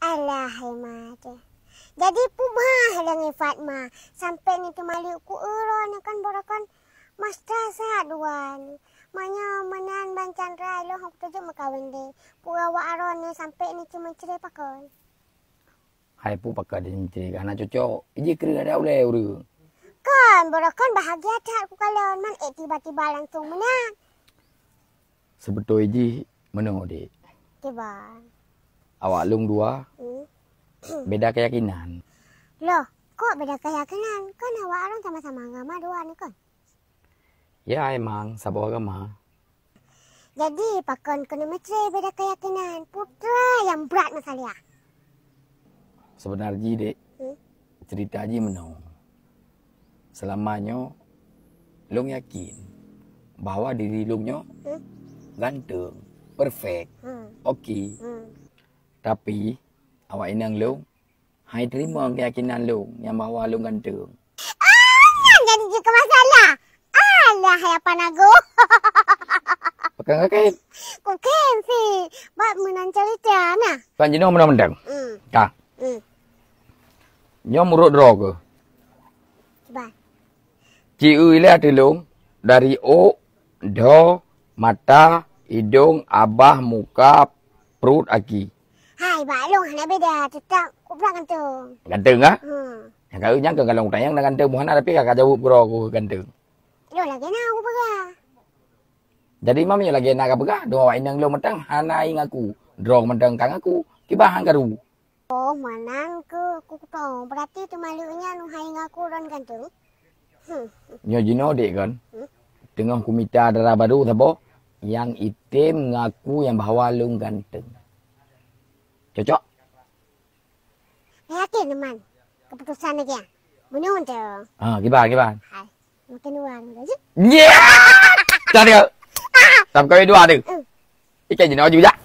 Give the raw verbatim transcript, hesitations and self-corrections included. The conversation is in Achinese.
Alah, hai ma teuh. Jadi peue bah lé ngon Fatma sampai ni teumali ku uroe ni kan, barokon mesra that dua ni. Meunyoe meunan ban Chandra lôn hana kuteujeuet meukawen deh. Peue awak uroe ni sampai ni cuma cerai pakon? Hai peue pakon deh cerai, hana cocok. Iji kreueh adak ulée ureueng. Kon, barokon bahagia that kukalon, man ék tiba-tiba langsung meunan. Seubeutôi jih meunoe, Dek. Kiban? Awak lôn dua, hmm, beda keuyakinan. Loh, kok beda keuyakinan? Kan awak lôn sama-sama agama dua ni kon? Ya, emang saboh agama. Jadi, pakon keuneuk meucre beda keuyakinan? Peue nyang brat masalah? Seubeuna jih, Dek, hmm, ceurita jih meunoe. Seulama nyoe, lôn yakin bahwa diri lôn nyoe, hmm, ganteng, perfect, hmm, oke. Hmm. Tapi, awak inong lôn hai teurimong keuyakinan lôn nyang bahwa lôn ganteng. Ah, nyan jadi jeuet keu masalah. Alah, hai apa nago? Pakon kakek? Kukém sih. Bak meunan cerita nah. Kan jinoe meunan mendang. Hmm. Ka. Hmm. Nyoe murot droe keuh. Kiban? Ci eu ilée ateueh lôn dari ôk, dho, mata, idong, abah, muka, pruet, aki. Hai, bak lôn hana beda, teutap kubra ganteng. Ganteng, ah? Hmm. Nyang ka, nyang ka galong tanyong na ganteng buhana, tapi ka, ka jaweueb keudroe ku ganteng. Lôn lagée na kupeugah. Jadi, mam nyoe lagée na kapeugah, dua awak inong lôn mantong hana ingat ku. Droe mantong ka ngaku, kiban han karu. Oh, meunan keuh, ku kutong. Berarti teuma lheueh nyan hai ngaku droen ganteng? Hmm. Nyoe jinoe dek kon. Hmm? Teungoh kumita dara barô saboh, nyang item ngaku nyang bahwa lôn ganteng. Cocok? Yakin, Man? Keputusan lagée nyan? Meunyoe tu. Ha, kiban, kiban. Hai. Makan uang lagi. Nyeek! Dah dia. Tam kawin dua tu. Hmm. Ikan jinoe aju jak.